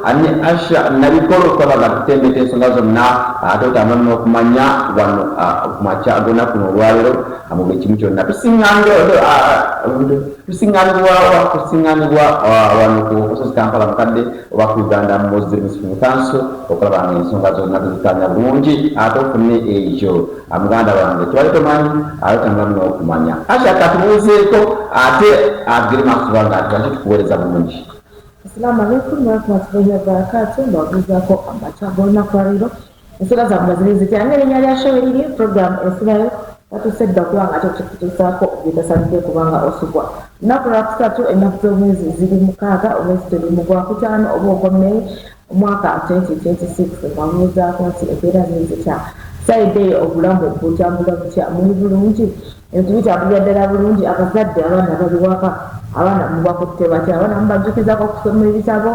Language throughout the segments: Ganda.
Ne Asha Nabikolo okulaba nga tutembeta ensonga zonna, ate otambula n'okumanya wano ku makya g'olunaku luno olwaleero mu buli kimu kyonna. Tusiŋŋanibwa wano ku Kasozi Kampala Mukadde oba ku Uganda Muslim Supreme Council okulaba nga ensonga zonna tuzikkaanya bulungi, ate ofune ekyo muganda wange kyewali tomanyi, ate otambula n'okumanya. Asha, katubuuzeeko ate atugere maaso kubanga ati tukuweereza bulungi. Assalamu alaikum warahmatullahi wabarakatuh. Mbabuuzaako amakya g'olunaku lwaleero, ensonga zammwe ziri zitya? Nga erinnya lya show eriri program esirayo batuuse dda okuba nga ate tukutuusaako byetasanidde kubanga osubwa. Lunaku lwakusatu, ennaku z'omwezi ziri 6, omwezi tuli mu gwakutaano oba ogwa May, omwaka 2026. Mbabuuzaako nti embeera ziri zitya side eyo? Obulamu butambula butya? Muli bulungi? Ebintu bitambulira ddala bulungi? Abazadde, abaana bali waka, abaana mubakutte batya? Abaana mubajjukizako okusoma ebitabo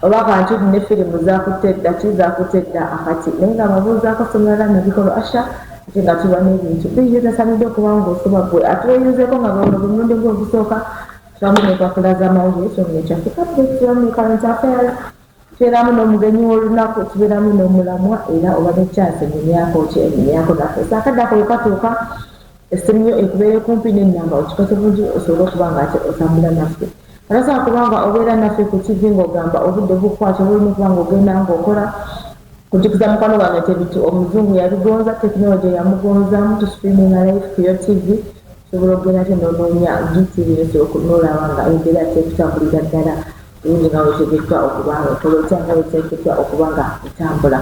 oba kantu ne firimu zakutte dda ki, zakutte dda akati? Naye nga babuuzaako somera Nabikolo Asha, ate nga tuba n'ebintu bingi bitasanidde okuba nga osoma. Gwe atweyuzeko nga gwe mulundi gwe ogusooka, tubamu n'empapula z'amawulire, tubamu ne traffic updates, tubamu ne current affairs, tubeeramu n'omugenyi w'olunaku, tubeeramu n'omulamwa, era oba ne chance enyumyako ki, enyumyako naffe. Saakadde ako wekatuuka, essimu yo ekubeere kumpi n'ennamba okikoze bulungi osobole okuba nga ate otambula naffe. Atasobola kubanga obeera naffe ku TV ng'ogamba obudde bukukwata oba olina okuba nga ogenda ng'okola. Kujjukiza mukwano gwange nti ebintu omuzungu yabigonza, tekinologi yamugonzaamu. Tustreaminga live ku yo TV, osobola okugenda ate nonoonya GTV, osobola nolaba nga embeera tekutambulira ddala bulungi nga wetegeddwa okuba nga ekola otya, nga weteekeddwa okuba nga etambula.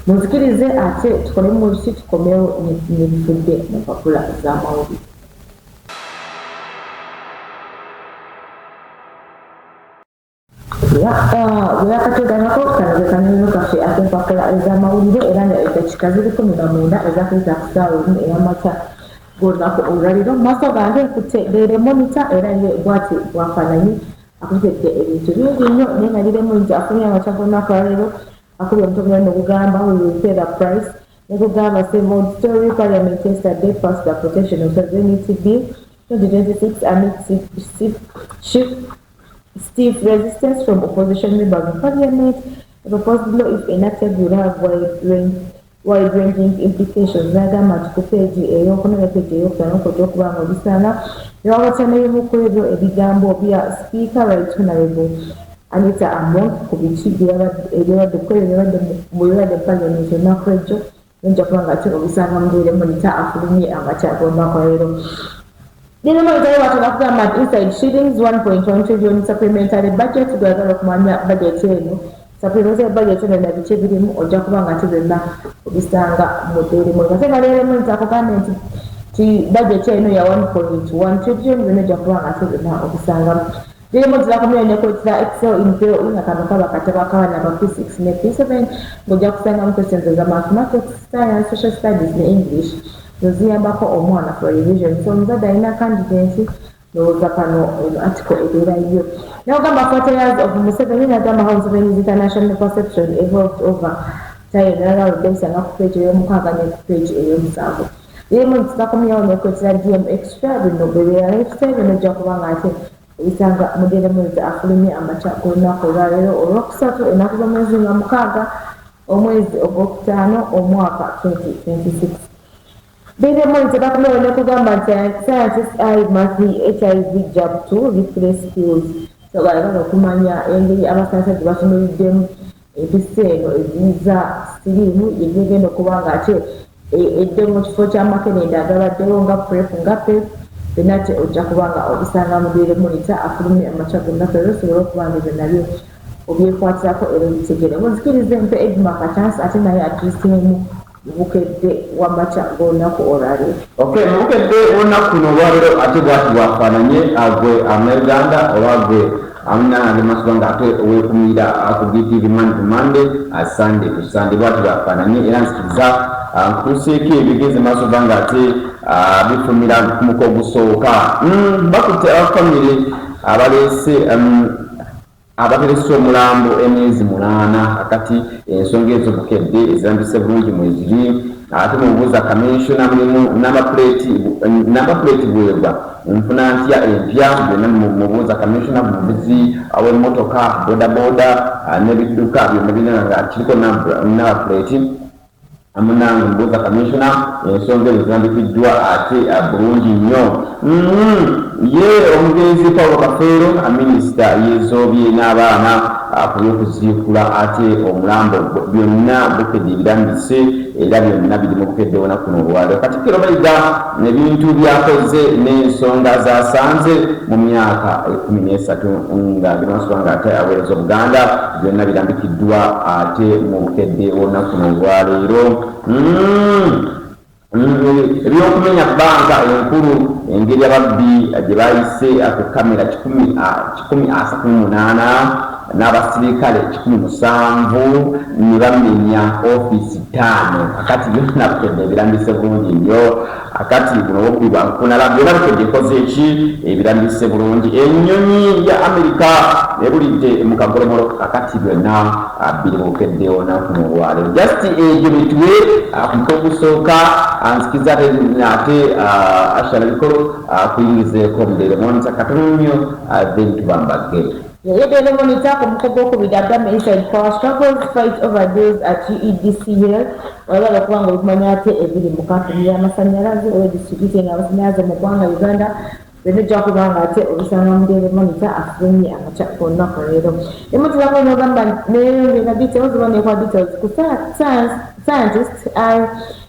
Munzikirize ate tukolemu ebisi, tukomewo nebifudde mu mpapula z'amawulire. Bwe yakateganako kano ke kanyonyo kaffe ak'empapula ez'amawulire, era nga eddakiika ziri 19 ezakuyita ku ssaawa 1 ey'amakya g'olunaku olwaleero. Mu maaso gange nkutte Daily Monitor, era ye bwati bwafaananye, akuletedde ebintu bingi nnyo. Naye nga Daily Monitor afulumya amakya g'olunaku olwaleero, akubye omutwe munene ogugamba "We will pay the price", nekugamba same old story, Parliament yesterday passed the Protection of Sovereignty Bill 2026 amid stiff resistance from opposition members of parliament. The proposed law, if enacted, will have wide-ranging implications. N'agamba nti ku peegi eyokuna ne peegi eyokutaano kojja okuba nga obisanga, newawata n'ebimu ku ebyo ebigambo bya Speaker Right Honorable Anita Among ku biki ebyabadde ku ebyo byabadde mu parliament olunaku lwejjo. Nojja kuba nga ate obisanga mu Daily Monitor afulumye amakya g'olunaku lwaleero. Daily Monitor yo batera kugamba nti inside shillings 1.1 trillion supplementary budget. Gwagala okumanya budget eno, supplementary budget eno na biki ebirimu, ojja kuba nga ate byonna obisanga mu Daily Monitor. Ate nga Daily Monitor akugambye nti ti budget eno ya 1.1 trillion, byonna ojja kuba nga ate byonna obisangamu. Daily Monitor akomyewo nekwetera Excel in PLE, nga kano kaba katabo akabaana ba P6 ne P7, ng'ojja kusangamu questions eza mathematics, science, social studies ne English, ziyambako omwana for revision. So omuzadde alina candidate, ndowooza kano eno article ebeerayo. Nagamba 40 years of Museveni, nagamba how Museveni's international perception evolved over time. Nalaba obisanga ku page ey'omukaaga ne ku page ey'omusanvu. Emu ntibakomyawo nekwetera DM Extra, bino bebeera lifestyle, bino ojja kuba nga ate ebisanga mu Daily Monitor afulumye amakya g'olunaku olwaleero olwokusatu, ennaku z'omwezi nga 6, omwezi ogwokutaano, omwaka 2026. Daily Monitor bakomyewo nekugamba nti scientists eye monthly HIV jab to replace pills. So bayagala okumanya engeri abasayansa gye batunuliddemu empisa eno eziyiza siriimu yegyegenda okuba nga ate edde mu kifo ky'amakerenda agabaddewo nga PrEP, nga PEP. Byonna ate ojja kuba nga obisanga mu Daily Monitor afulumye amakya gonna era osobole okuba nga ebyo nabyo obyekwatirako era obitegere. Munzikirize mpe Edma kachance ate naye atuyiseemu Bukedde w'amakya g'olunaku olwaleero. Okay, mu Bukedde olunaku luno olwaleero ate bwati bwafaananye. Gwe Ameruganda oba gwe amunange masuba nga ate weekumira ku BTV Monday to Monday, Sunday to Sunday, bwati bwafaananye, era nzikiriza nkutuuseeko ebigenze maaso ba nga ate bifumira ku muko ogusooka. Bakutte abafamire abaleese abaterese omulambo emyezi 8. Akati ensonga ezo Bukedde ezirambise bulungi mweziri. Ate mubuuza kaminsona mulimu number plate bwegwa nfuna ntya empya? Byonna mubuuza kaminsona. Muvuzi w'emmotoka, bodaboda n'ebidduka byonna birina nga kiriko number plate, munange mubuuza kaminsona. Ensonga ezo zirambikiddwa ate bulungi nnyo. Ye omugenzi Paulo Kafeero, minisita yezoobye n'abaana ku by'okuziikula ate omulambo. Byonna Bukedde ebirambise era byonna biri mu Bukedde olunaku olwaleero. Katikkiro Mayiga ebintu byakoze n'ensonga zasanze mu myaka 13 nga gimasuba nga ate aweereza Obuganda, byonna birambikiddwa ate mu Bukedde olunaku olwaleero. Ebyokumenya banka enkulu, engeri ababbi gye bayise ku kamera 138 n'abasirikale 107 ne bamenya ofiisi 5. Akati byonna Bukedde ebirambise bulungi nnyo. Akati buno obubbi bwankunala, byonna Bukedde ekoze eki ebirambise bulungi. Ennyonyi ya Amerika ebulidde mu kagolomolo. Akati byonna biri mu Bukedde olunaku olwaleero. Just egyo mitwe ku mutwe ogusooka. Nzikiza ate Ashala Bikolo kuyingizeeko mu Daily Monitor katono nnyo, then tubambagge. Ye Daily Monitor ku muko gwokubiri agamba, "Inside power struggles, fight over deals at UEDCL." Oyagala okuba nga okumanya ate ebiri mu kampuni y'amasannyalaze oba distributing amasannyalaze mu ggwanga Uganda, byonna ojja kuba nga ate obisanga mu Daily Monitor afulumye amakya olunaku leero. Emutulako nogamba neyongera details oba nekwa details ku "Scientists eye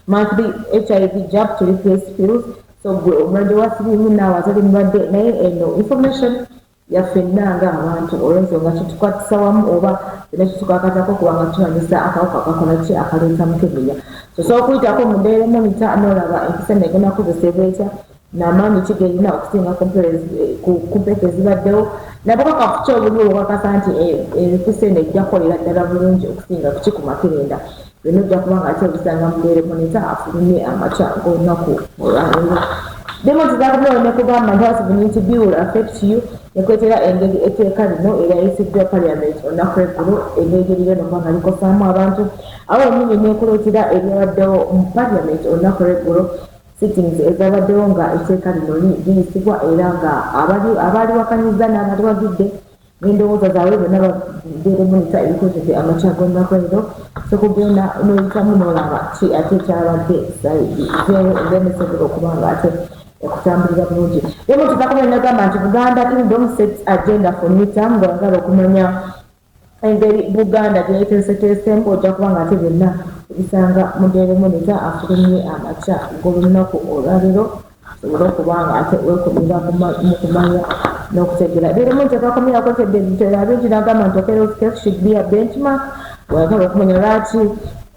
monthly HIV jab to replace pills." So gwe omulwadde wa siriimu naawe atali mulwadde, naye eno information yaffenna ng'abantu olw'ensonga kitukwatisa wamu oba byonna kitukakatako kubanga tulwanyisa akawuka akakola ki akaleeta mukenenya. So okuyitako mu Daily Monitor n'olaba empisa negenda kukozesebwa etya n'amaanyi ki gerina okusinga ku mpeke ezibaddewo, nabukakafu ki obuliwo obukakasa nti empiso eno ejja kukolera ddala bulungi okusinga kuki ku makerenda. Byonna ojja kuba nga ate obisanga mu Daily Monitor afulumye amakya g'olunaku olwaleero. Demons zakumeo nekugamba nti "How bill will affect you", nekwetera engeri etteeka lino erayisiddwa Parliament olunaku lweggulo, engeri gyerigenda okuba nga likosaamu abantu. Awo wennyini nekuleetera ebyabaddewo mu Parliament olunaku lweggulo, sittings ezabaddewo nga etteeka lino liyisibwa, era nga abaaliwakanyiza n'abaliwagidde n'endowooza zaabwe bonna. Daily Monitor ebikozese amakya g'olunaku leero. Sokugenda n'oyitamu n'olaba ki ate kyabadde zero, then esobola okuba nga ate okutambulira bulungi. Emu tuzakomera nagamba nti "Buganda Kingdom sets agenda for new term". Ng'oyagala okumanya engeri Buganda gyeyeteeseteeseemu, ojja kuba nga ate byonna ebisanga mu Daily Monitor afulumye amakya g'olunaku olwaleero, osobole okuba nga ate weekumira mu kumanya n'okutegeera. Daily Monitor kakomyako tedde ebintu bingi n'agamba nti "Okello's case should be a benchmark". Oyagala okumanya lwaki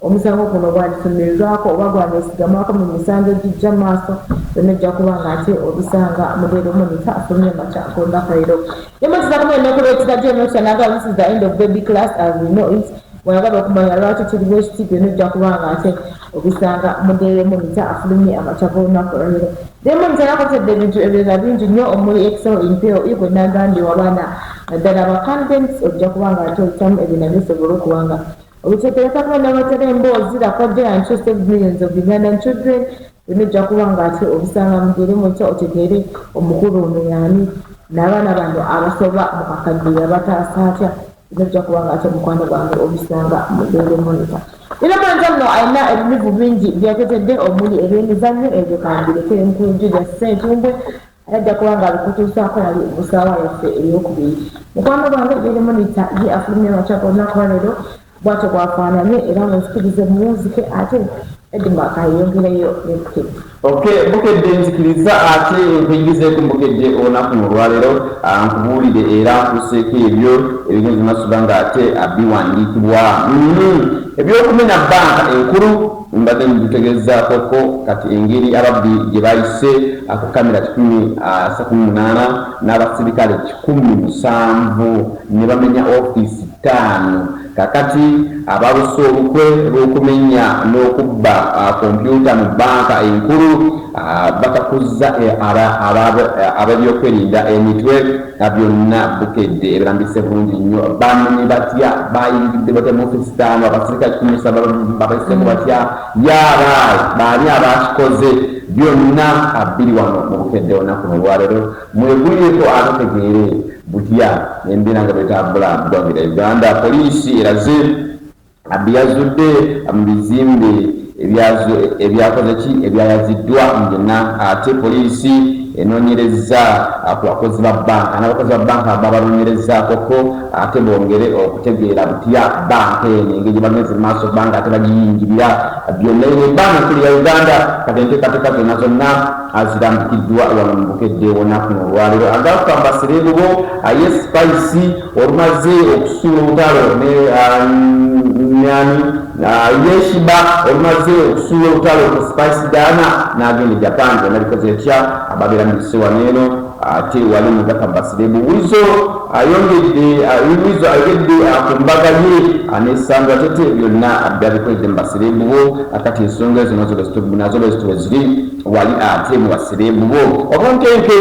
omusango guno gwandisumirirwako oba gwanesigamwako mu misango egijja mu maaso, byonna ojja kuba nga ate obisanga mu Daily Monitor afulumye amakya g'olunaku leero. Yemotizakumene nekuleetera gyemekya n'agamba, "This is the end of baby class as we know it." Bw'oyagala okumanya lwaki kiri bwekiti, byonna ojja kuba nga ate obisanga mu Daily Monitor afulumye amakya g'olunaku olwaleero. Daily Monitor yakoledde ebintu ebirala bingi nnyo omuli "Excel in PLE", gwe nagambye wabaana naddala aba candidates, ojja kuba nga ate oyitamu ebyo nabyo osobole okuba nga obitegereka. Kuba nabatera emboozi "Lakojja and save millions of Ugandan children", byonna ojja kuba nga ate obisanga mu Daily Monitor, otegeere omukulu ono yaani n'abaana bano abasoba mu kakadde yabataasa atya. Byonna ojja kuba nga ate omukwano gwange obisanga mu Daily Monitor. Daily Monitor nno alina ebinyuvu bingi byatetedde omuli ebyemizannyo, ebyo kambireko emukulu Julius Ssentumbwe ajja kuba nga abikutuusaako wali mu ssaawa yaffe eyokubiri. Mukwano gwange, Daily Monitor ye afulumya amakya g'olunaku lwaleero bwatyo bwafaananye, era munzikirize mumuzike ate Edmark ayeyongereyo nebukedde. Okay, Bukedde, nzikiriza ate nkuyingizeeko Bukedde olunaku olwaleero, nkubuulire era nkuseeko ebyo ebigenzi masuba nga ate biwandiikibwa. Ebyokumenya banka enkulu mbadde mbitegeezaakoko kati, engeri ababbi gye bayise ku kamera 138 n'abasirikale 107 ne bamenya ofiisi 5. Kakati abaluse olukwe lw'okumenya n'okubba kompyuta mu bbanka enkulu batakuzza ab'ebyokwerinda emitwe. Byonna Bukedde ebirambise bulungi nnyo. Bamenye batya? Bayingidde batya mu ofisi ttaano? Abasirikale 17 babaiseko batya? Yaba baani abakikoze? Byonna biri wano mu Bukedde olunaku olwaleero. Mwegulireko atetegeere butya embeera nga bwetambula mu ggwanga lya Uganda. Poliisi eraze byazudde mu bizimbe ebyakoze ki, ebyayaziddwa byonna. Ate poliisi enoonyereza ku bakozi ba banka, n'abakozi ba banka babanoonyerezaakoko, ate bongere okutegeera butya banka eno engeri gye bagenze mu maaso banka ate bagiyingirira. Byonna eno ebbanka enkulu ya Uganda. Kati enteekateeka zonna zonna zirambikiddwa wano mu Bukedde olunaku olwaleero. Agafa basereebu bo ye Spice olumaze okusuula olutalo ne nani, ye Sheebah olumaze okusuula olutalo ku Spice Diana n'agenda e Japan. Byonna bikoze etya ababeera mu bisewa neeno. Ate wali mugaka basereebu Weasel ayongedde, Weasel ayogedde ku mbaga ye ne Sandra Tete. Byonna byabikoledde mu basereebu bo. Kati ensonga ezo nazo bwe zityo bwe ziri wali ate mu basereebu bo. Obunkenke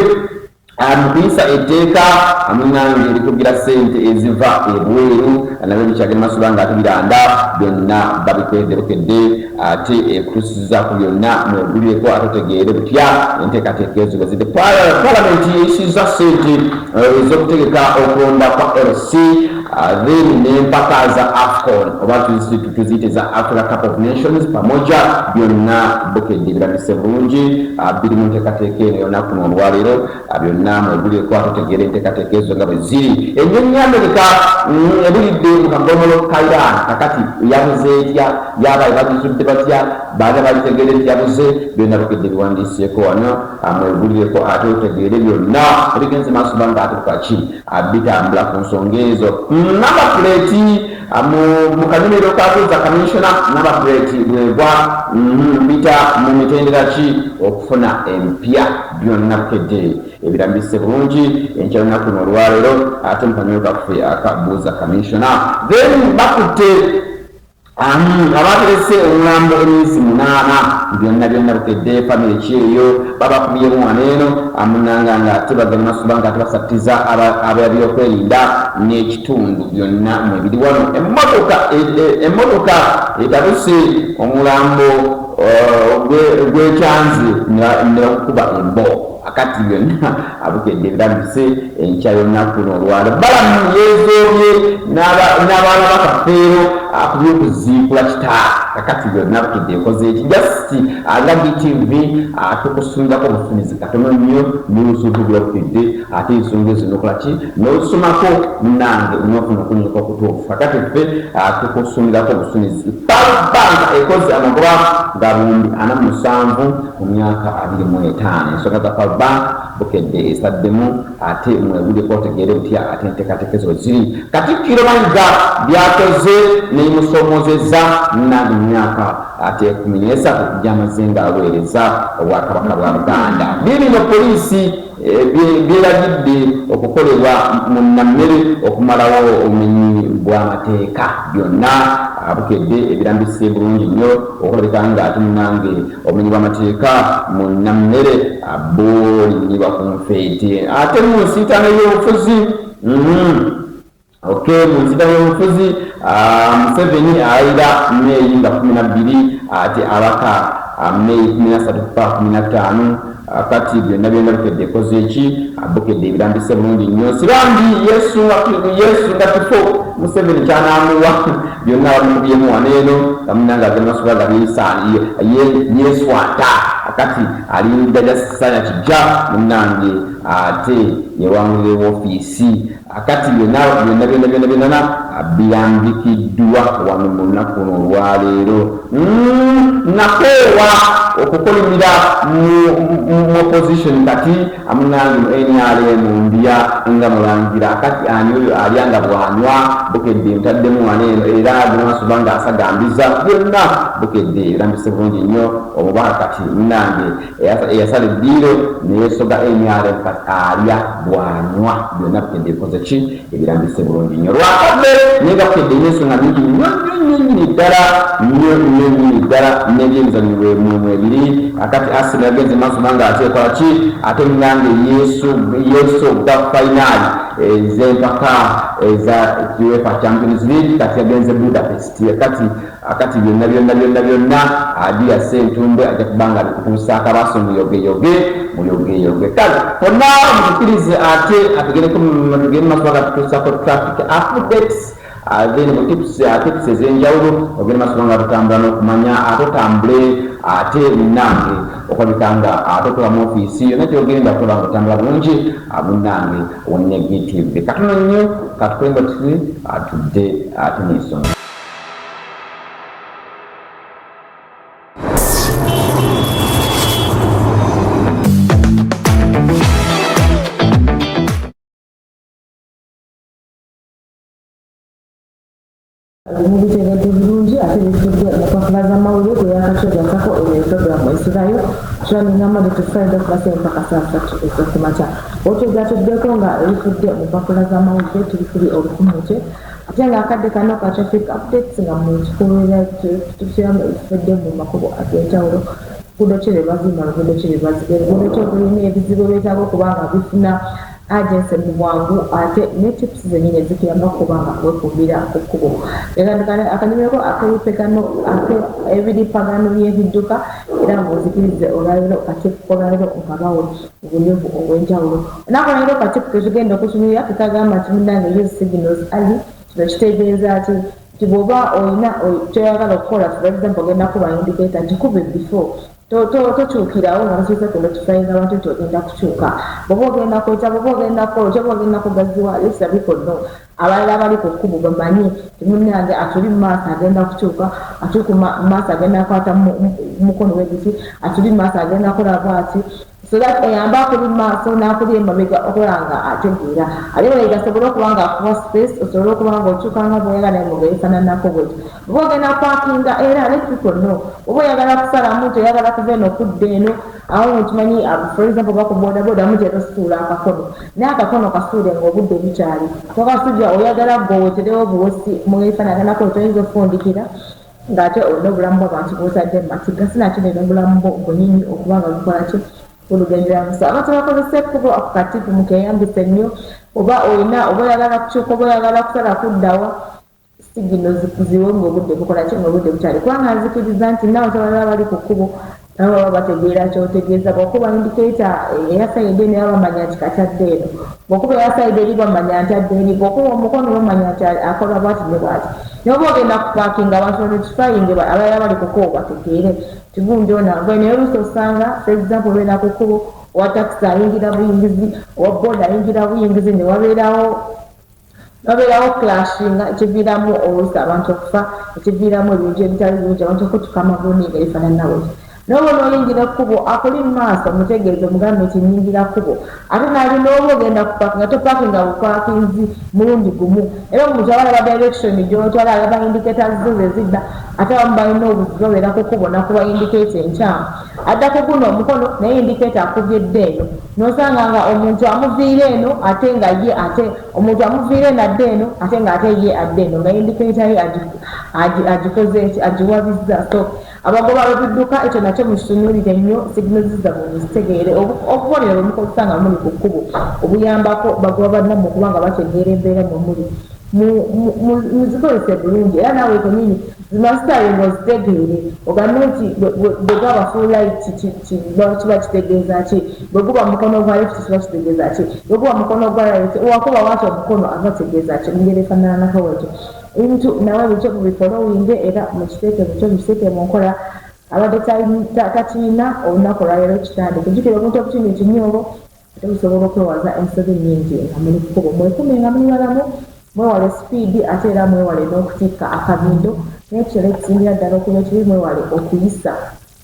mu kuyisa etteeka munange erikugira ssente eziva ebweru nabyo bikyagenda maaso nga ate biranda. Byonna babikoledde Bukedde, ate ekutusiza ku byonna. Mwegulireko ate otegeere butya enteekateeka ezo bwe ziri. Palamenti eyisizza ssente ez'okutegeka okulonda kwa LC, then n'empaka za AFCON oba tuziyite za Africa Cup of Nations pamoja. Byonna Bukedde birambise bulungi, biri mu nteekateeka eno yonna kuno olwaleero. Byonna mwegulireko ate otegeere enteekateeka ezo nga bwe ziri. Ennyonyi Amerika ebulidde mu kagomolo ka Iran. Kakati yabuze etya? Yaba bagizudde batya? Baana bagitegere nti yabuze? Byonna Bukedde biwandiiseeko wano. Mwegulireko ate otegeere byonna ebigenze maaso banga ate kukaki bitambula ku nsonga ezo. Number plate mu kanyumiro kabuuza commissioner, number plate bwegwa mpita mu mitendera ki okufuna empya? Byonna Bukedde ebirambise bulungi enkya lunaku luno olwaleero ate mu kanyumiro kaffe akabuuza commissioner. Then bakutte abaterese omulambo emyezi 8. Byonna byonna Bukedde. Famire kyeyo babakubyemu wano eno amunanga nga ate bagenda masuba nga ate basattiza ab'ebyokwerinda n'ekitundu. Byonna mwebiri wano. Emmotoka etabuse omulambo gw'ekyanzi ne bakukuba embo. Akati byonna Abukedde ebirambise enkya y'olunaku luno olwalo. Balamu yeezoobye n'abaana bakafeero ku by'okuziikula kita. Kakati byonna Bukedde ekoze eki just nga BTV tukusungako obufumizi katono nnyo n'olusuutugula Bukedde, ate ensonga ezo nokola ki, n'ozisomako munange n'ofuna okunyuka okutuufu. Kakati ffe tukusungirako obusumizi. Bank ekoze amagoba ga 407,000 mu myaka 25. Ensonga za Pearl Bank Bukedde esaddemu, ate mweguleko otegeere butya ate enteekateeka ezo ziri. Katikkiro Mayiga byakoze nemusomozeza nange mu myaka ate 13 gyamaze nga aweereza obwakabaka bwa Buganda. Biibino poliisi byeragidde okukolebwa mu nammere okumalawo obumenyi bw'amateeka. Byonna Bukedde ebirambise bulungi nnyo okulabika nga ate munange obumenyi bw'amateeka mu nammere bulinyibwa ku nfeete. Ate mu nsiitaano y'obufuzi, ok, mu nsiitaano y'obufuzi, Museveni alayira Meeyi nga 12, ate abaka Meeyi 13 kupa 15. Kati byonna byonna Bukedde ekoze eki, Bukedde ebirambise bulungi nnyo. Sibambi yesunga kifo Museveni kyanamuwa. Byonna bamukubyemu wano eno bamunanga agenda masuba nga yeswata. Kati alinda jasanya kijja munange ate yewangulire ofiisi. Akati byonna byonna byonna byonna byonna birambikiddwa wano mu lunaku luno olwaleero. Nakoowa okukolimira mu opposition, kati amunange mu NRM ndya nga mulangira. Kati ani oyo alya nga bwanywa? Bukedde ntaddemu wano eno, era gumasuba nga asagambiza byonna. Bukedde erambise bulungi nnyo omubaka kati munange eyasala eddiiro neyesoga NRM, kati alya bwanywa byonna. Bukedde ekoze ki? Ebirambise bulungi nnyo lwakadde, naye nga Bukedde erina ensonga nyingi nnyo nnyo nnyo nnyini ddala, nnyo nnyo nnyini ddala, n'ebyemizannyo bwemwemu ebiri. Akati Arsenal yagenze maaso nga ate ekola ki? Ate munange yesu yesoga finali ez'empaka eza UEFA Champions League, kati yagenze Budapest. Kati byonna byonna byonna byonna Adia Ssentumbwe ajja kuba nga abikutuusa akabaaso muyogeyoge muyogeyoge. Kale fonna mutukirize ate atugendeko, tugende maaso nga tutuusako traffic updates, then mu tips ez'enjawulo. Ogende maaso nga tutambula n'okumanya, ate otambule ate munnange okulabika nga ate otuula mu ofiisi yonna gyogenda okuba nga otambula bulungi munnange wa negative. Katono nnyo katukulemba tuti atudde ate n'ensonga. Mubitegedde bulungi, ate bifudde mu mpapula z'amawulire gwe yakatwegasako. Eyo puroguramu esulayo tulaninga Monday to Friday okuva 7 paka saa 3 ez'okumakya. Otwegatuddeko nga ebifudde mu mpapula z'amawulire tuli kuli olukumute, ate nga akadde kano ka traffic updates nga mukikulira tutusiramu ebifudde mu makubo ag'enjawulo. Luguudo ki lwe bazimba, luguudo ki lwe baziba, luguudo ki olulina ebizibu ebyetaaga okuba nga bifuna agency mu bwangu, ate ne tips zenyini ezikuyamba okuba nga wekuumira ku kkubo. Akanyumirako ak'ebipegano, ebiripagano by'ebidduka, era ng'ozikirize olwaleero katipu kolwaleero nkabawe mu bunyuvu obw'enjawulo. Olunaku olwaleero katipu ketugenda okutunulira kekagamba nti munnange, use signals early. Kino kitegeeza ki? Nti bw'oba olina kyoyagala okukola, for example ogenda kuba indicator, gikube before, tokyukirawo nga tosoose ku notifying abantu nti ogenda kukyuka. Bw'oba ogenda kweta, bw'oba ogenda kukola otya, oba ogenda kugaziwa, let the people know, abalala abali ku kkubo bamanye nti munnange atuli mu maaso agenda kukyuka, atuli ku maaso agenda kukwata mukono bwe guti, atuli mu maaso agenda kukola bw'ati, so that oyambe akuli mu maaso n'akuli emabega okola nga ategeera ali emabega, asobole okuba nga akuwa space, osobole okuba nga okyuka nga bw'oyagala, naye mu ngeri efaananako bwetyo. Oba ogenda parkinga, era let people know. Oba oyagala kusalamu nti oyagala kuva eno okudda eno, awo nkimanyi, for example oba ku bodaboda mutera osuula akakono, naye akakono kasuule ng'obudde bukyali, tokasujja oyagala gwe oweterewo buwosi muefaanaganako, toyinza ofundikira ng'ate olina obulamu bw'abantu bw'otadde mu matigga, sinakino n'obulamu bwo gwenyini okuba nga bukola ki, olugenderamu. So abantu bakozesa ekkubo, ako katipu mukeyambise nnyo. Oba olina, oba oyagala kukyuka, oba oyagala kusala kuddawa, signal ziwe ng'obudde bukola ki, ng'obudde bukyali, kubanga nzikiriza nti naawe abalala bali ku kkubo nabo baba bategeera kyotegeeza. Bw'okuba indicator eya side eno, era bamanya nti kati adde eno. Bw'okuba eya side eri, bamanya nti adde eri. Bw'okuba omukono, bamanya nti akola bwati ne bwati. Naye oba ogenda kupaakinga, abantu notifying abalala bali ku kkubo bategeere nti gundi ono agwe. Naye oluusi osanga, for example, obeera ku kkubo, owa takisi ayingira buyingizi, owa boda ayingira buyingizi, ne wabeerawo clashinga, ekiviiramu oluusi abantu okufa, ekiviiramu ebintu ebitali birungi, abantu okutuka amagulu n'engeri efaanana bwetyo. Naye oba n'oyingira ekkubo, akuli mu maaso mutegeeze, omugambe nti nnyingira kkubo. Ate nali n'oba ogenda kupaakinga, topaakinga bupaakinzi mulundi gumu, era omuntu aba alaba direction gy'otwala, alaba indicators zo ze zidda. Ate abamu balina obuzibu, babeera ku kkubo nakuba indicator enkyamu, adda ku guno omukono naye indicator akubye dda eno, n'osanga nga omuntu amuviira eno, ate nga ye ate omuntu amuviira eno adda eno, ate nga ate ye adda eno, nga indicator ye agikoze nti agiwabizza. So abagoba b'ebidduka, ekyo nakyo mukitunuulire nnyo. Signals zammwe muzitegeere. Obubonero bwe mukozesa nga muli ku kkubo obuyambako bagoba bannammwe okuba nga bategeera embeera mwe muli, muzikozese bulungi. Era naawe kenyini zimasitaye ng'ozitegeere, ogambe nti bwe gaba full light kiba kitegeeza ki, bwe guba mukono gwa left kiba kitegeeza ki, bwe guba mukono gwa right, wakuba waati omukono aba tegeeza ki, mu ngeri efaananako bwetyo. Ebintu nawe bityo mubifolowinge, era mukiteeke mutyo, mukiteeke mu nkola. Abadde takirina, olunaku olwaleero kitandike. Jjukira obuntu obutini ekinyoobo, ate busobola okwewaza ensobi nnyingi nga muli kkubo. Mwekume nga muli balamu. Mwewale sipiidi ate era mwewale n'okutikka akabindo, n'ekirala ekisingira ddala okuba ekibi, mwewale okuyisa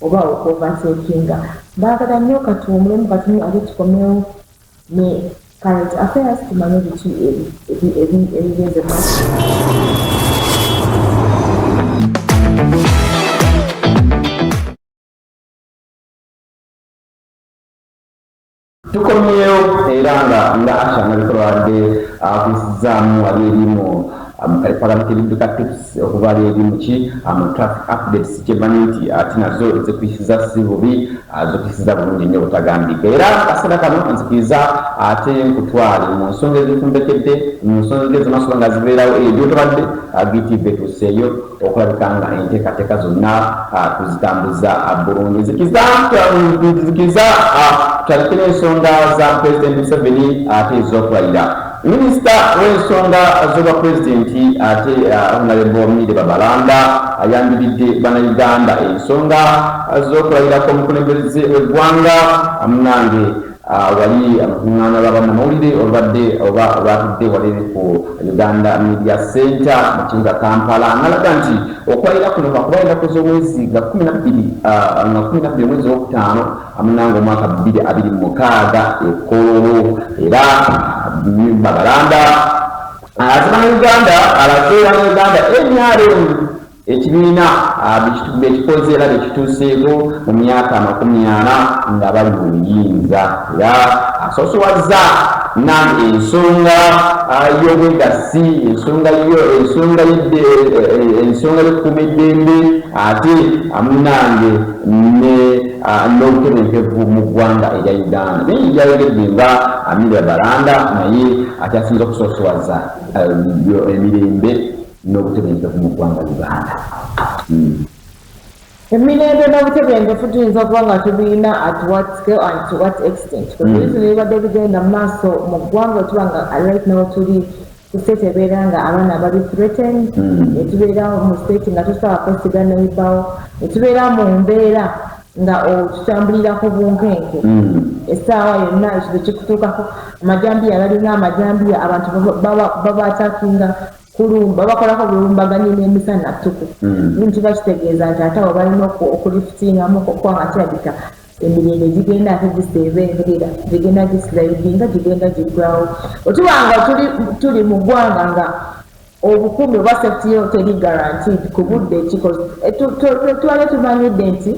oba okuovertakinga. Mbaagala nnyo, katuwumulemu katono ate tukomewo ne current affairs, tumanye biki ebigenze maaso. Tukomyewo era nga Asha Nabikola akuyisizaamu ali eri mu kalipalabika ebidduka tips, okuva ali eri muki mu traffic updates, kyemanyi nti ate nazo zikuyisiza si bubi, zikuyisiza bulungi nnyo butagambika. Era kaseera kano nzikiriza ate nkutwale mu nsonga ezifumbekedde, mu nsonga ez'amaaso nga zibeerawo eyo gyotobadde. BTV etuuseeyo okulabika nga enteekateeka zonna tuzitambuza bulungi. Nzikiriza tutandike n'ensonga za Pulezidenti Museveni ate ez'okulayira. Minisita w'ensonga z'obwa pulezidenti ate Honorable Milly Babalanda ayambiridde Bannayuganda ensonga z'okulayirako omukulembeze w'eggwanga. Munange, wali mukuŋŋaana lwa bannamawulire olubadde oba olwatudde wali ku Uganda Media Center mu kibuga Kampala, nalaga nti okulayira kuno kwakuba ennaku z'omwezi nga 12, nga 12 omwezi owokutaano, munange, omwaka 2026 e Kololo. Era Babalanda alaze Bannayuganda, alaze Bannayuganda NRM ekibiina bekikoze era bekituuseeko mu myaka 40 nga bali mu buyinza. Era asoosowaza nange ensonga y'obwegassi, ensonga ensonga ensonga y'okukuuma eddembe ate munange n'obutebenkevu mu ggwanga erya Uganda. Bingi byayogedde nga Milly Babalanda, naye akyasinza okusoosowaza emirembe n'obutebenkevu mu ggwanga Uganda. Emirembe n'obutebenkevu tuyinza okuba nga tubirina at what scale and to what extent? Kubintu bibadde bigenda mu maaso mu ggwanga, otuba nga right now tuli ku state ebeera nga abaana bali threatened, netubeera mu state nga tosobola kwesiga neighbour, netubeera mu mbeera nga tutambulira ku bunkenke essaawa yonna ekintu kikutuukako. Amajambiya balinga amajambiya, abantu babaattackinga kulumba, babakolako bulumbaganyi n'emisana ttuku. Bintu kiba kitegeeza nti ate abo balina okuliftingamu okuba nga kirabika emirembe gigenda ate giseebengerera, gigenda gislidinga, gigenda giggwawo. Otuba nga tuli mu ggwanga nga obukuumi oba safety yo teri guaranteed ku budde tubale tumanyidde nti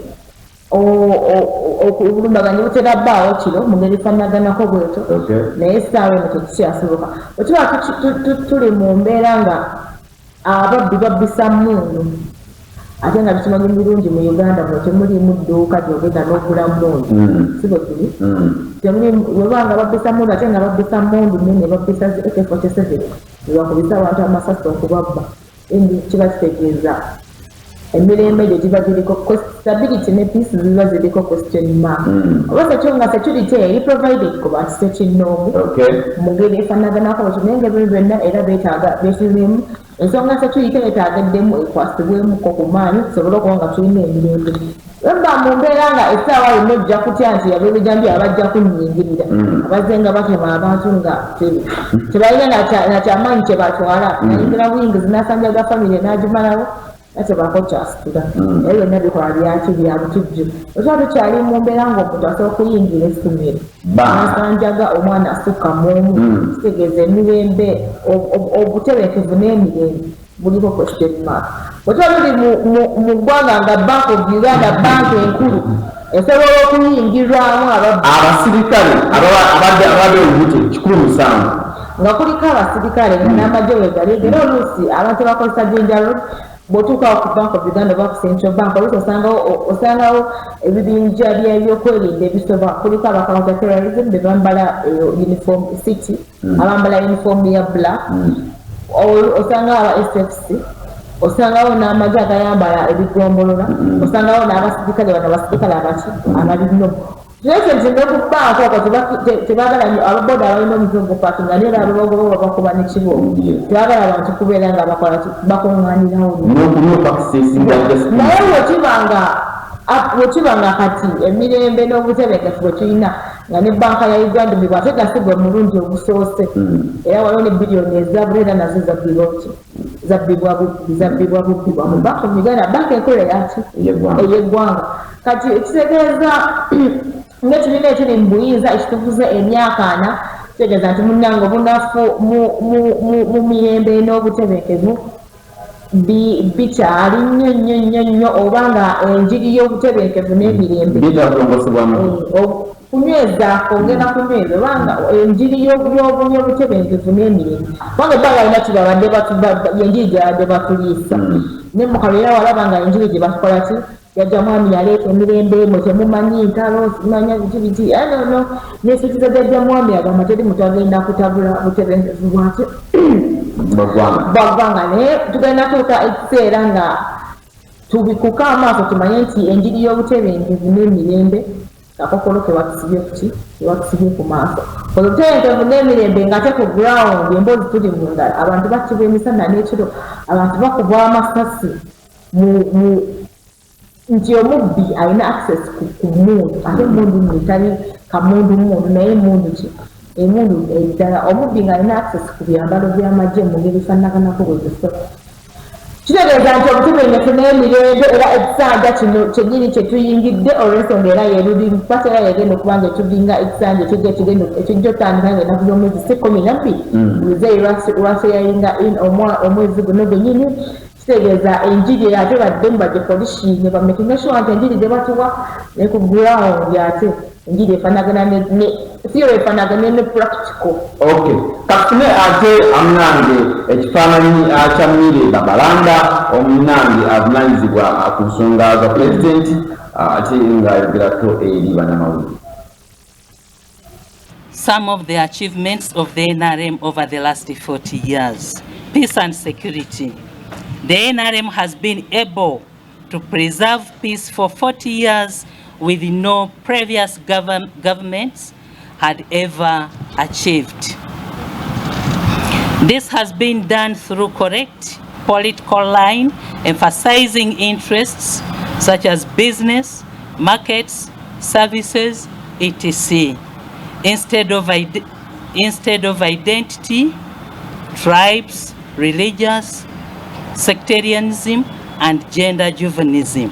obulumbaganyi butera bbaawo kiro mu ngeri efaanaganako bwetyo, naye essaawa eno tekikyasoboka. Bwe tuba tuli mu mbeera nga ababbi babbisa mmundu, ate nga tukimanyi birungi mu Uganda muno temulimu dduuka gyogenda n'ogula mmundu, si bwe kiri? Webanga babbisa mmundu, ate nga babbisa mmundu nene, babbisa zi AK47 nebakubisa abantu amasasi okubabba, kiba kitegeeza emirembe egyo giba giriko, stability ne peace ziba ziriko question mark. Oba sekyo nga security eri provided ku bantu sekinnoomu mu ngeri efaanaganako bwetyo, naye nga ebintu byonna era beetaaga betirimu ensonga security yeetaageddemu ekwasibwemuko ku maanyi tusobole okuba nga tulina emirembe. Wemba mu mbeera nga essaawa yonna ojja kutya nti ab'ebijambiya bajja kunnyingirira, abazze nga batema abantu nga tebalina nakyamaanyi kyebatwala, nayingira buyingizi n'asanjaga famire n'agimalawo natebaako kyasitula, naye byonna bikola byaki? Bya butujju. Otuba tukyali mu mbeera ng'omuntu asobola okuyingira essomero n'asanjaga omwana asukka mu omu, kitegeeza emirembe, obutebenkevu n'emirembe buliko question mark. Bwe tuba tuli mu ggwanga nga Bank of Uganda, banka enkulu, esobola okuyingirwamu ababbi, abasirikale abadde olubute 170, nga kuliko abasirikale nga n'amagye wegali, era oluusi abantu bakozesa Jinja Road, bw'otuukawo ku Bank of Uganda oba ku Central Bank, oluusi osangawo ebibinja byebyokwerinda ebisoba. Kuliko aba counter terrorism bebambala uniform city, abambala uniform ya black, osangawo aba SFC, osangawo n'amagye agayambala ebigombolola, osangawo n'abasirikale bano abasirikale abaki abalino. Ekyo nti ne ku banka okwo tebagala nnyo ababoda abalina omuze ogupaakinga, naye era ababagoba babakuba nekibooko. Tebagala abantu kubeera nga bakola bakuŋŋaanirawo. Naye wekiba nga kati emirembe n'obutebenkevu bwe tulina. Nga ne banka ya Uganda bibwa ate nga si gwe mulundi ogusoose. Era waliwo ne biliyoni ezabula era nazo zabbibwa ki? Zabbibwa bubbi, zabbibwa bubbibwa mu Bank of Uganda, banka enkulu eyaki? Ey'eggwanga. Kati ekitegeeza ng'ekibiina ekiri mu buyinza ekitufuze emyaka 40, kitegeeza nti munnange obunafu mu mirembe n'obutebenkevu bikyali nnyo nnyo nnyo nnyo, oba nga enjiri y'obutebenkevu n'emirembe kunyweza, kwongera kunyweza, oba nga enjiri y'obutebenkevu n'emirembe, kubanga ebbanga lina kibabadde enjiri gyebabadde batuliisa ne mukalo. Era walaba nga enjiri gye bakola ki, jajja mwami yaleeta emirembe, mwe temumanyi ntalo, simanya biki biki nono nesukiza. Jajja mwami agamba teri muntu agenda kutabula butebenkevu bwaki bwaggwanga, naye tugenda tuuka ekiseera nga tubikuka amaaso tumanye nti enjiri y'obutebenkevu n'emirembe kakokolo kebatusibye kuki, kebatusibye ku maaso. Obutebenkevu n'emirembe nga ate ku ground emboozi tuli mundala, abantu battibwa emisana n'ekiro, abantu bakubwa amasasi nti omubbi alina access ku mundu, ate emundu nno etali kamundu mundu, naye emundu ki, emundu eddala, omubbi ng'alina access ku byambalo by'amagye mu ngeri efaanaganako bwe ziso, kitegeeza nti obutebenkevu n'emirembe era ekisanja kino kyennyini kye tuyingidde, olw'ensonga era ye ruling party era yegenda okuba nga etulinga ekisanja ekijja ekigenda ekijja otandika nga ennaku z'omwezi si 12. Muzeeyi lwaswearinga in omwezi guno gwennyini, kitegeeza enjiri eyo ate baddemu bagipolishinge, bamakinge sure nti enjiri gye batuwa ne ku ground ate enjiri efaanagana ne theory efaanagane ne practical. Okay, katufune ate amunange ekifaananyi kya Milly Babalanda, omunange avunanyizibwa ku nsonga za pulezidenti, ate ng'ayogerako eri bannamawulire. Some of the achievements of the NRM over the last 40 years. Peace and security. The NRM has been able to preserve peace for 40 years with no previous governments had ever achieved. This has been done through correct political line, emphasizing interests such as business, markets, services, etc., instead of identity, tribes, religious, sectarianism, and gender chauvinism.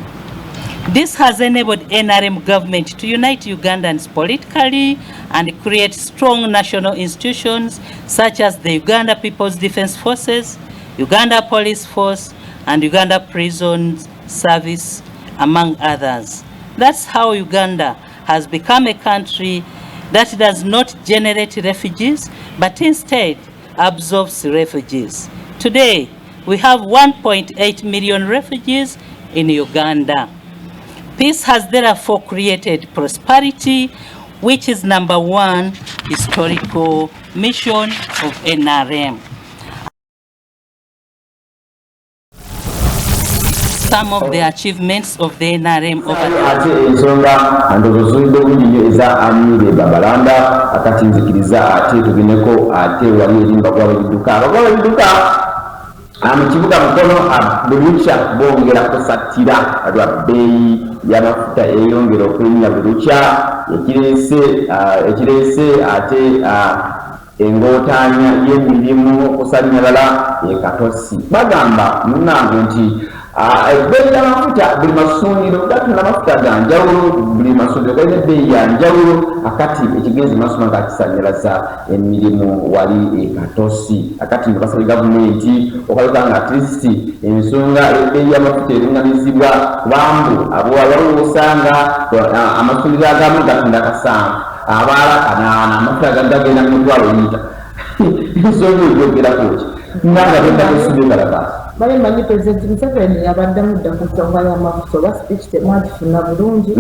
This has enabled NRM government to unite Ugandans politically and create strong national institutions such as the Uganda People's Defense Forces, Uganda Police Force, and Uganda Prisons Service, among others. That's how Uganda has become a country that does not generate refugees, but instead absorbs refugees. Today, we have 1.8 million refugees in Uganda. Peace has therefore created prosperity, which is number one historical mission of NRM. Some of the achievements of the NRM over the Ate ensonga ndowooza ozulidde obulungi nnyo eza Milly Babalanda. Akati nzikiriza ate tugendeko ate wali eri mbagwa b'ebidduka, abagwa b'ebidduka mu kibuga Mukono buli lukya bongera kusattira lwa bbeeyi y'amafuta eyongera okulinnya buli lukya, ekireese ate engootaanya y'emirimu okusannyalala e Katosi. Bagamba munnange nti ebbeeyi y'amafuta, buli masundiro gatunda amafuta ga njawulo, buli masundiro galina ebbeeyi ya njawulo, akati ekigenzi maaso nga kisannyalaza emirimu wali e Katosi. Akati nga basabye gavumenti okaleka nga at least ensonga ebbeeyi y'amafuta erungamizibwa, kubambu abo waliwo osanga amasundiro agamu gatunda 7, abaala 8, amafuta gagenda mu 1,000 liita. Ensonga egyogerako ki nanga benda kusiba ekalakaasi? Bali manyi Pulezidenti Museveni yabaddamu dda ku nsonga y'amafuta, oba speech temwagifuna bulungi,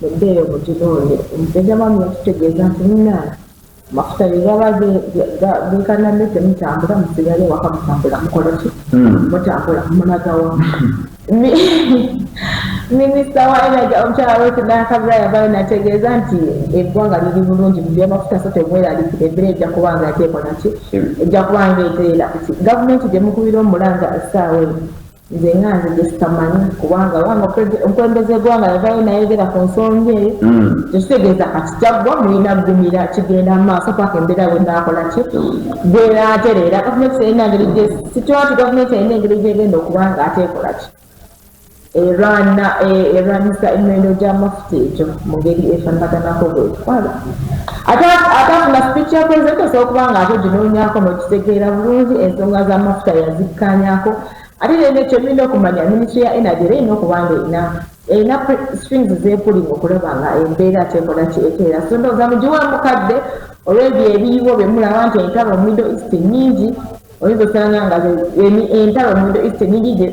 muddeeyo muginoonye. Omusajja mwami yatutegeeza nti munnaani amafuta bye gaba gekanamye temutambula, musigale waka, mutambula mukola ki, mutambula mulagawa. Minisita wa energy omukyala Ruth Nankabirwa yavayo nategeeza nti eggwanga liri bulungi mu byamafuta, so temweraliikira, embeera ejja kuba nga yateekola ki, ejja kuba nga eteera. Gavumenti gyemukubira omulanga essaawa eno. Nze nga nze gye sitamanyi kubanga wanga omukulembeze w'eggwanga yavaayo nayogera ku nsonga eyo tekitegeeza kati kyaggwa mulina kugumira kigenda mu maaso paka embeera bwenaakola ki bwenaatereera. Gavumenti erina engeri gye situla nti gavumenti erina engeri gyegenda okuba nga ate ekola ki erwana erwanyisa emiwendo gy'amafuta egyo mu ngeri efaanaganako bwetwala. Ate afuna speech ya president osobola okuba nga ate oginoonyako n'okitegeera bulungi ensonga z'amafuta yazikkaanyako. Ate rero ekyo mulina okumanya ministry ya energy era erina okuba nga erina erina strings zepulinga okulaba nga embeera kyekola ki eteera. So ndowooza mugiwe mukadde olw'ebyo ebiriwo bye mulaba nti entalo mu Middle East nnyingi, oyinza osanga nga entalo mu Middle East nnyingi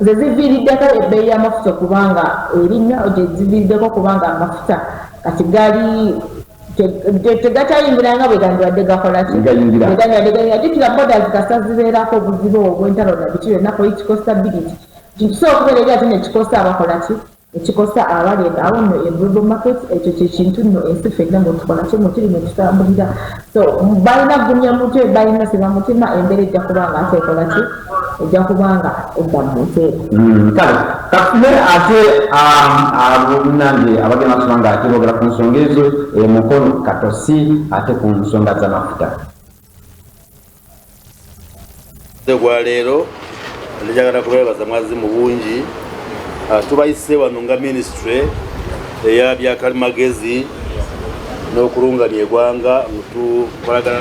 ze ziviiriddeko ebbeeyi y'amafuta okuba nga erinnya, gye ziviiriddeko okuba nga amafuta kati gali tegakyayingira nga bwe gandibadde gakola ki Gayingira. Gandibadde gayingira. Jjukira borders kasita zibeerako obuzibu obw'entalo na biki byonna, political stability kintu kisobola okubeera eri ate nekikosa abakola ki ekikosa abali awo nno e global market. Ekyo kyekintu nno ensi ffenna mwetukola ki mwe tuli mwe tutambulira. So balina kugumya mutwe, balina siba mutima, embeera ejja kuba nga ate ekola ki ejja kuba nga edda mu nteeko. Kale kafune ate abonange abagenda basoma nga ate boogera ku nsonga ezo mukono katosi ate ku nsonga z'amafuta. Gwa leero njagala kubeebaza mwazi mu bungi. Tubayise wano nga ministry eya byakalimagezi n'okulungamya eggwanga nga tukolagana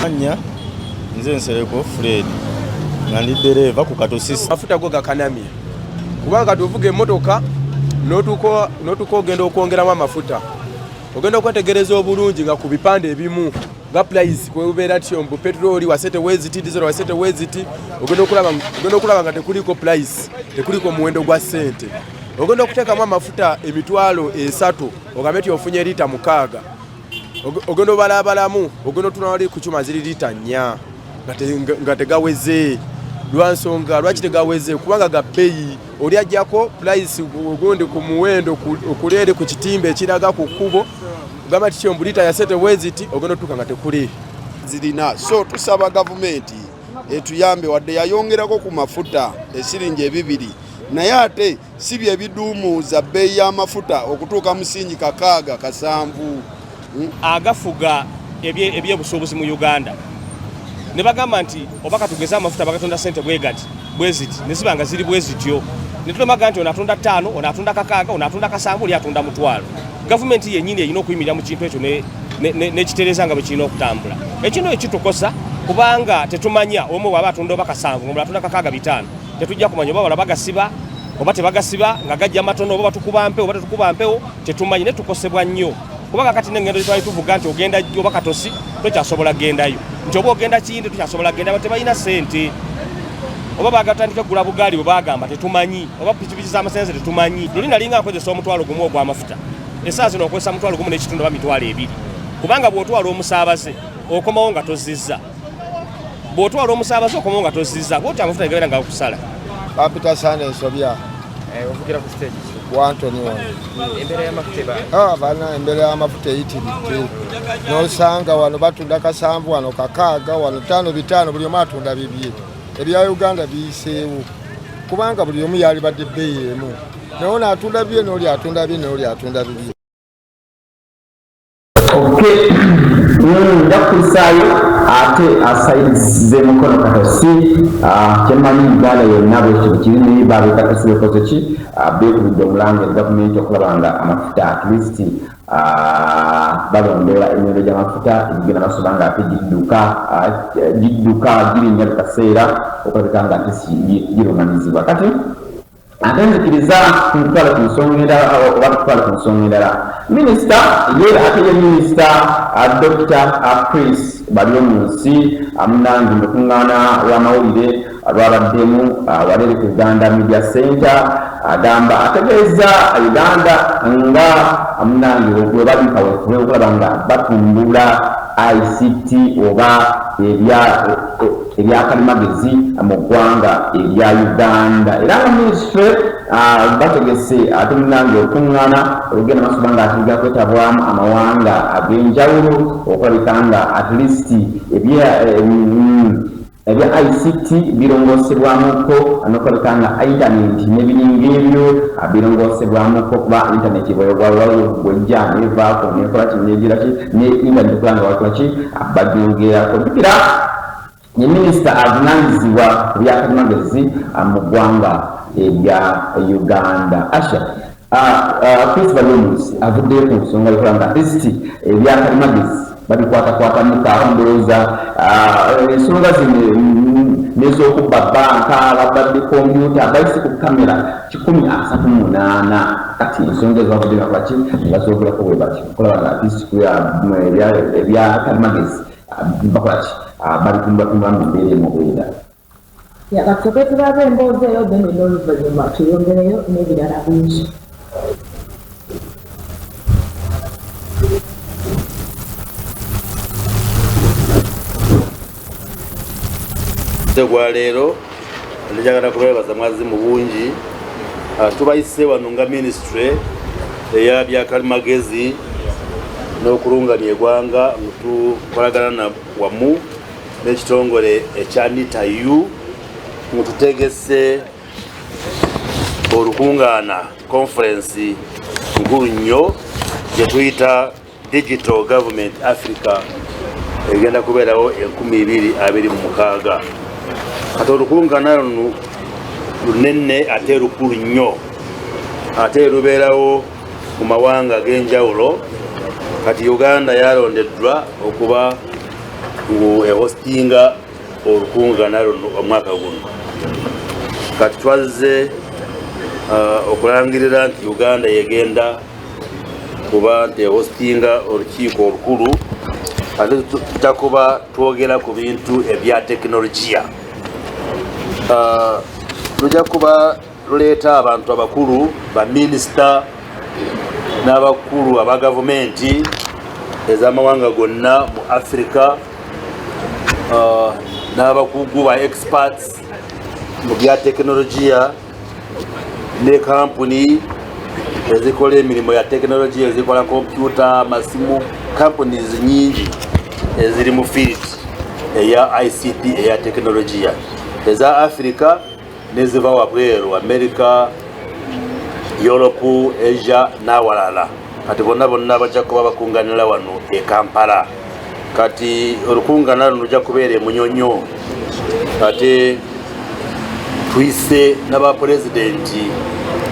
Anya nze Nsereko Fred nga ndi ddereeva ku Katosisi. Amafuta go gakanamye kubanga tuvuga emmotoka n'otuuka ogenda okwongeramu amafuta, ogenda okwetegereza obulungi nga ku bipande ebimu nga price kwebubeera tyo mbu petroli wasete weziti, diesel wasete weziti, ogenda okulaba nga tekuliko price, tekuliko muwendo gwa ssente. Ogenda okuteekamu amafuta 300,000 ogambe ti ofunye liita 6, ogenda obalabalamu, ogenda otuna wali ku kyuma ziri liita 4 nga tegaweze. Lwansonga lwaki tegaweze? Kubanga ga bbeeyi. Oli ajjako price ogundi ku muwendo okuleere ku kitimba ekiraga ku kkubo ogamba ti kyombu liita ya sente weziti, ogenda otuuka nga tekuli. Zirina so tusaba gavumenti etuyambe wadde yayongerako ku mafuta esiringi 2 naye ate si bye biduumuuza bbeeyi y'amafuta okutuuka musingi 6 7. Agafuga ebyobusuubuzi mu Uganda ne bagamba nti oba katugeze amafuta bagatunda sente bwegati bweziti ne ziba nga ziri bwezityo ne tulemaga nti ono atunda 5, ono atunda 6, ono atunda 7, oli atunda 1,000. Gavumenti yennyini erina okuyimirira mu kintu ekyo n'ekitereeza nga bwe kirina okutambula. Ekintu ekyo kitukosa kubanga tetumanya omu bw'aba atunda oba 7 ng'omulala atunda 6 5, tetujja kumanya oba bala bagasiba oba tebagasiba nga gajja matono oba batukuba mpewo oba tetukuba mpewo, tetumanyi ne tukosebwa nnyo. Kubanga kati n'engendo gye twali tuvuga nti ogenda oba Katosi tokyasobola kugendayo, nti oba ogenda Kiyindi tokyasobola kugenda, tebalina ssente oba bagatandika kugula bugaali bwe bagamba tetumanyi, oba pikipiki z'amasannyalaze tetumanyi. Luli nalinga nkozesa 1,000 ogw'amafuta, essaawa zino okozesa 1,500 oba 20,000, kubanga bw'otwala omusaabaze okomawo nga tozizza, bw'otwala omusaabaze okomawo nga tozizza, bw'otyo amafuta gabeera nga gakusala. Bampita Sande Nsobya. Ovugira ku stage ki? Wantoni wano. Embeera y'amafuta eba? Bana embeera y'amafuta eyitiridde, n'osanga wano batunda 7, wano 6, wano 5 5, buli omu atunda bibye. Ebya Uganda biyiseewo kubanga buli omu yalibadde bbeeyi emu, naye ono atunda bibye n'oli atunda bibye n'oli atunda bibye. Okay, nja kukulisaayo ate asaidize mukono katosi. Kyemmanyi Uganda yonna bwekityo bwekiri, naye babe Katosi bekoze ki, beekubidde omulanga gavumenti okulaba nga amafuta at least balondoola emiwendo gy'amafuta egigenda maaso nga ate gidduka girinnya buli kaseera okulabika nga ate girungamizibwa. Kati ate nzikiriza ntutwale ku nsonga endala oba tutwale ku nsonga endala. Minisita ye ate ye minisita Dr. Chris Baryomunsi munange mu lukuŋŋaana lw'amawulire. lwabaddemu waleeri ku Uganda Media Center agamba ategeeza Uganda nga munange webali kawefube okulaba nga batumbula ICT oba ebyakalimagezi mu ggwanga erya Uganda era nga minisitule bategese ate munange okuŋŋaana olugenda maaso nga ate lujja kwetabwamu amawanga ag'enjawulo okulabika nga at least ebya ebya ICT birongoosebwamuko n'okulabika nga intaneti n'ebiringa ebyo birongoosebwamuko kuba intaneti bwejja nevaako nekola ki negira ki ne intaneti okulaba nga bakola ki bagyongerako. Jjukira ye minisita avunaanyizibwa ku byakalimagezi mu ggwanga erya Uganda. Asha Chris Baryomunsi avuddeyo ku nsonga yokulaba nga at least ebyakalimagezi babikwatakwatamuko abamu ndowooza ensonga zino nez'okubba banka babadde kompyuta bayise ku kamera 138 kati ensonga ezo bavudde bakola ki bazoogerako bwe bati okulaba nga at least ebyakalimagezi bakola ki babitumbatumba mu mbeera emu obweda. Kasooke tulabe emboozi eyo then n'oluvannyuma tuyongereyo n'ebirala bingi. Gwa leero njagala kubeebaza mwazi mu bungi. Tubayise wano nga minisitule eya byakalimagezi n'okulungamya eggwanga nga tukolagana na wamu n'ekitongole ekya NITA-U nga tutegese olukungaana conference nkulu nnyo gye tuyita Digital Government Africa egenda kubeerawo 2026. Kati olukungaana luno lunene ate lukulu nnyo ate lubeerawo mu mawanga ag'enjawulo. Kati Uganda yalondeddwa okuba ngu ehostinga olukungaana luno omwaka guno. Kati twazze okulangirira nti Uganda yegenda kuba nti ehostinga olukiiko olukulu ate tujja kuba twogera ku bintu ebya tekinologiya. Lujja kuba luleeta abantu abakulu, baminisita n'abakulu aba gavumenti ez'amawanga gonna mu Africa, n'abakugu ba experts mu bya tekinologiya ne kampuni ezikola emirimu ya tekinologiya, ezikola kompyuta, amasimu, companies nyingi eziri mu field eya ICT eya tekinologiya eza Africa neziva wabweru, America, Europe, Asia n'awalala. Kati bonna bonna bajja kuba bakunganira wano e Kampala. Kati olukungaana luno lujja kubeera e Munyonyo ate tuyise n'abapulezidenti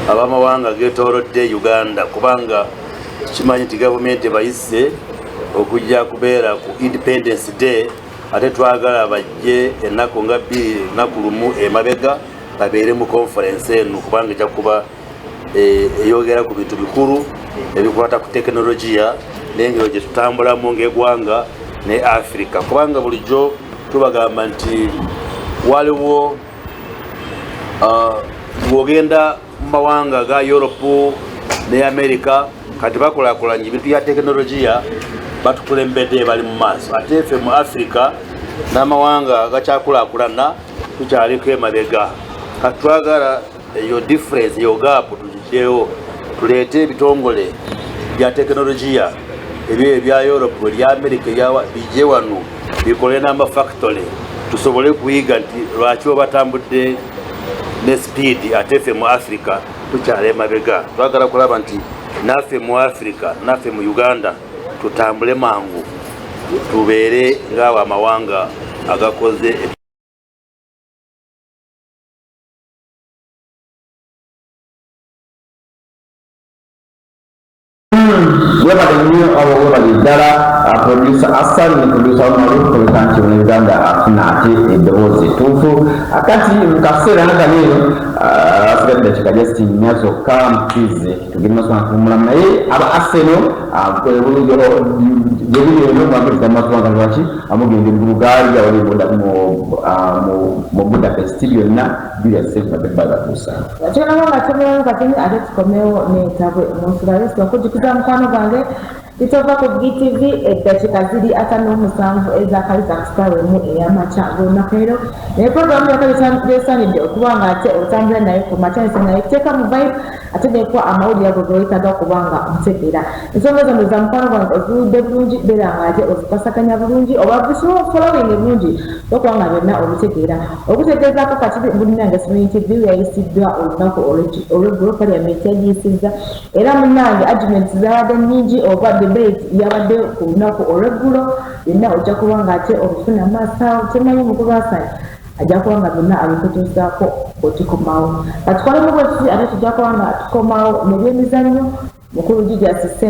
ab'amawanga geetoolodde Uganda kubanga tukimanyi nti gavumenti bayise okujja kubeera ku Independence Day ate twagala bajje ennaku nga 2 lunaku lumu emabega babeere mu conference eno kubanga ejja kuba eyogera ku bintu bikulu ebikwata ku tekinologiya n'engeri gye tutambulamu ng'eggwanga ne Africa kubanga bulijjo tubagamba nti waliwo ng'ogenda mu mawanga ga Europe ne America kati bakulaakulanya ebintu bya tekinologiya batukulembedde bali mu maaso ate ffe mu Africa n'amawanga agakyakulaakulana tukyaliko emabega. Kati twagala eyo difference, eyo gap tugigyewo, tuleete ebitongole bya tekinologiya ebyo ebya Europe, ebya America, bijje wano bikole n'amafactory tusobole kuyiga nti lwaki batambudde ne speed ate ffe mu Africa tukyali emabega. Twagala kulaba nti naffe mu Africa, naffe mu Uganda tutambule mangu tubeere ng'awo amawanga agakoze. Webale nnyo abo, webale ddala producer Asan ne producer Umaru kuleka nti Uganda afuna ate eddoboozi ettuufu. Akati mu kaseera nga kano eno asigadde dakiika just 4 zokka mukize tugende maaso nga tuwummulamu, naye aba Arsenal gyebiri eno mwagiriza maaso nga lwaki amugenda e Bulgaria wali mu Budapest byonna Julius Ssekibadde bagatuusa. Kyonaba nga tumewo katini ate tukomewo n'entabwe mu nsula. Yesu akujjukiza mukwano gwange litova ku BTV, eddakiika ziri 57 ezakaliza ku ssaawa 1 ey'amakya g'olunaku ero, naye programu yokka gyesaanidde okuba nga ate otambula naye ku makya nse naye kuteeka mu vibe ate nekuwa amawulire ago gewetaaga okuba nga omutegeera ensonga zano za mukwano gwange oziwulidde bulungi, beera nga ate ozikwasaganya bulungi oba following bulungi okuba nga byonna obitegeera. Okutegeezaako kati munnange, Simanyi TV yayisiddwa olunaku olweggulo, parliament yagiyisizza, era munnange arguments zabadde nnyingi oba debate yabadde ku lunaku olweggulo. Byonna ojja kuba nga ate obifuna maaso awo. Temanyi mukulu Hassan ajja kuba nga byonna abikutuusaako otukomawo. Katukolemu bwetuti ate tujja kuba nga tukomawo nebyemizannyo. Mukulu Julius.